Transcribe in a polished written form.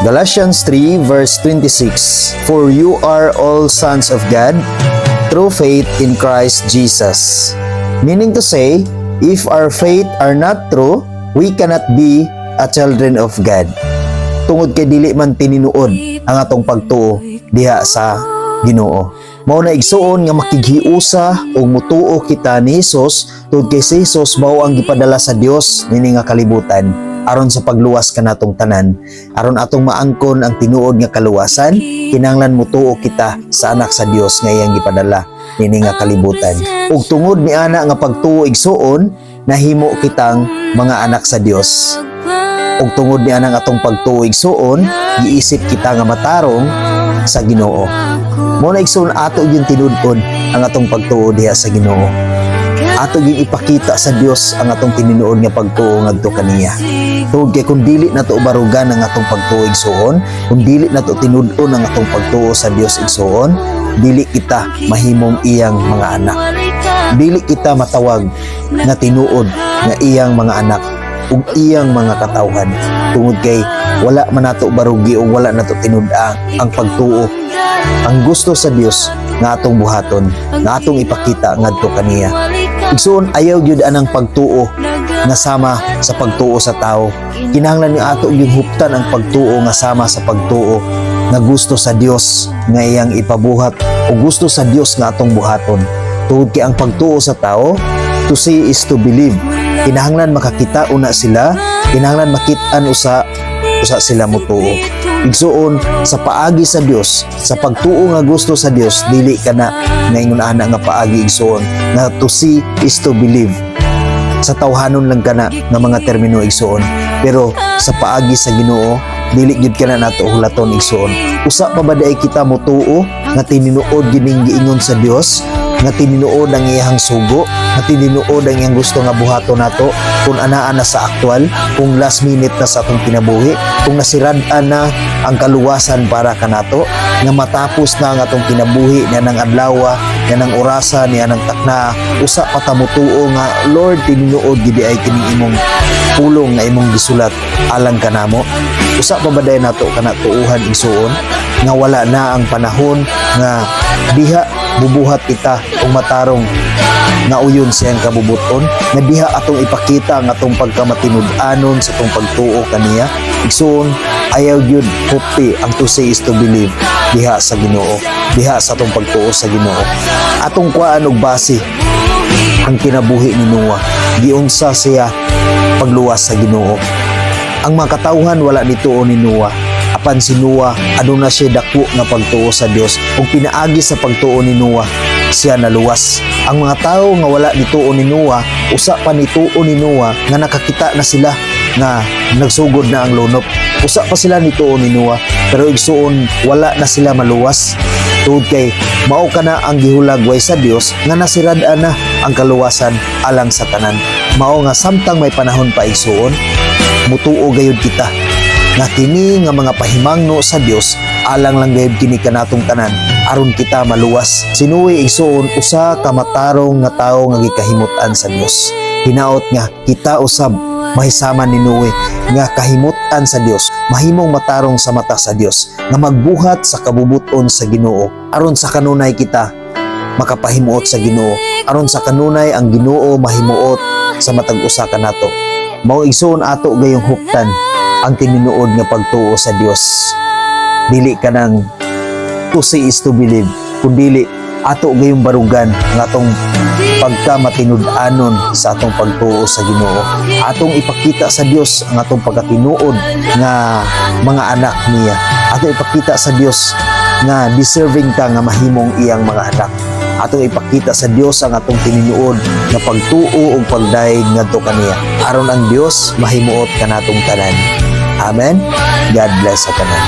Galatians 3 verse 26: "For you are all sons of God through faith in Christ Jesus." Meaning to say, if our faith are not true, we cannot be a children of God. Tungod kay dili man tininuod ang atong pagtuo diha sa Ginoo. Mao na, igsuon, nga makighiusa ug mutuo kita ni Hesus tungod kay si Hesus mao ang gipadala sa Dios niini nga kalibutan aron sa pagluwas kanatong tanan. Aron atong maangkon ang tinuod nga kaluwasan, kinahanglan mutuo kita sa Anak sa Dios nga iyang gipadala niini nga kalibutan. Ug tungod ni ana nga pagtuo, igsuon, nahimo kitang mga anak sa Dios. Ug tungod ni anang atong pagtuo, igsuon, giisip kita nga matarong sa Ginoo. Mao na, igsuon, ato yung tinud-on ang atong pagtuo diha sa Ginoo. Ato yung ipakita sa Dios ang atong tinuod nga pagtuo ngadto kaniya. Tungod kay kung dili nato barugan ang atong pagtuo, igsuon, kung dili nato tinud-on ang atong pagtuo sa Dios, igsuon, dili kita mahimong iyang mga anak. Dili kita matawag nga tinuod nga iyang mga anak ug iyang mga katawhan tungod kay wala man nato barugi o wala nato tinud-a ang pagtuo, ang gusto sa Dios nga atong buhaton, nga atong ipakita ngadto kaniya. Igsuon, ayaw gyud anang pagtuo nga sama sa pagtuo sa tao. Kinahanglan nga ato gyud huptan ang pagtuo nga sama sa pagtuo nga gusto sa Dios nga iyang ipabuhat o gusto sa Dios nga atong buhaton. Tungod kay ang pagtuo sa tao, to see is to believe. Kinahanglan makakita una sila, kinahanglan makit-an usa usa sila motuo. Igsuon, sa paagi sa Dios, sa pagtuo nga gusto sa Dios, dili ka na nga ingon ana nga paagi, igsuon, nga to see is to believe. Sa tawhanon lang kana nga mga termino, igsuon. Pero sa paagi sa Ginoo, dili gyud kana nato hulaton, igsuon. Usa pa ba diay kita motuo nga tinuod gining giingon sa Dios, nga tinuod ang iyang sugo, nga tinuod ang iyang gusto nga buhaton nato kung anaa na sa aktual, kung last minute na sa atong kinabuhi, kung nasirad-an na ang kaluwasan para kanato, nga matapos na ang atong kinabuhi niya ng adlaw, niya ng orasa, niya ng takna, usa pa ta motuo nga, "Lord, tinuod gid ay kining imong pulong nga imong gisulat alang kanamo"? Usa pa ba diay nato kana tuuhan, igsuon, nga wala na ang panahon nga diha bubuhat kita og matarong nga uyon siyang kabubuton, nga diha atong ipakita ang atong pagkamatinud-anon sa atong pagtuo kaniya? Igsuon, ayaw gyud hupti ang to see is to believe diha sa Ginoo, diha sa atong pagtuo sa Ginoo. Atong kuhaan og base ang kinabuhi ni Noah. Giunsa siya pagluwas sa Ginoo? Ang mga katawhan wala nituo ni Noah, apan si Noah, aduna siya dako nga pagtuo sa Dios, ug pinaagi sa pagtuo ni Noah siya naluwas. Ang mga tawo nga wala nituo ni Noah, usa pa nituo ni Noah nga nakakita na sila nga nagsugod na ang lunop. Usa pa sila nituo ni Noah, pero igsuon, wala na sila maluwas tungod kay mao kana ang gihulagway sa Dios nga nasirad-an na ang kaluwasan alang sa tanan. Mao nga samtang may panahon pa, igsuon, mutuo gayud kita nga kini nga mga pahimangno sa Dios alang lang gayud kini kanatong tanan aron kita maluwas. Si Noe, igsuon, usa ka matarong nga tawo nga gikahimut-an sa Dios. Hinaot nga kita usab mahisaman ni Noe nga kahimut-an sa Dios, mahimong matarong sa mata sa Dios, nga magbuhat sa kabubuton sa Ginoo aron sa kanunay kita makapahimuot sa Ginoo, aron sa kanunay ang Ginoo mahimuot sa matag usa kanato. Mao, igsuon, ato gayong huptan ang tinuod nga pagtuo sa Dios. Dili kanang to see is to believe, kundili ato gayong barugan ang atong pagkamatinud-anon sa atong pagtuo sa Ginoo. Atong ipakita sa Dios ang atong pagkatinuod nga mga anak niya. Atong ipakita sa Dios nga deserving ka nga mahimong iyang mga anak. Atong ipakita sa Dios ang atong tinuod nga pagtuo ug pagdayeg ngadto kaniya aron ang Dios mahimuot kanatong tanan. Amen. God bless sa tanan.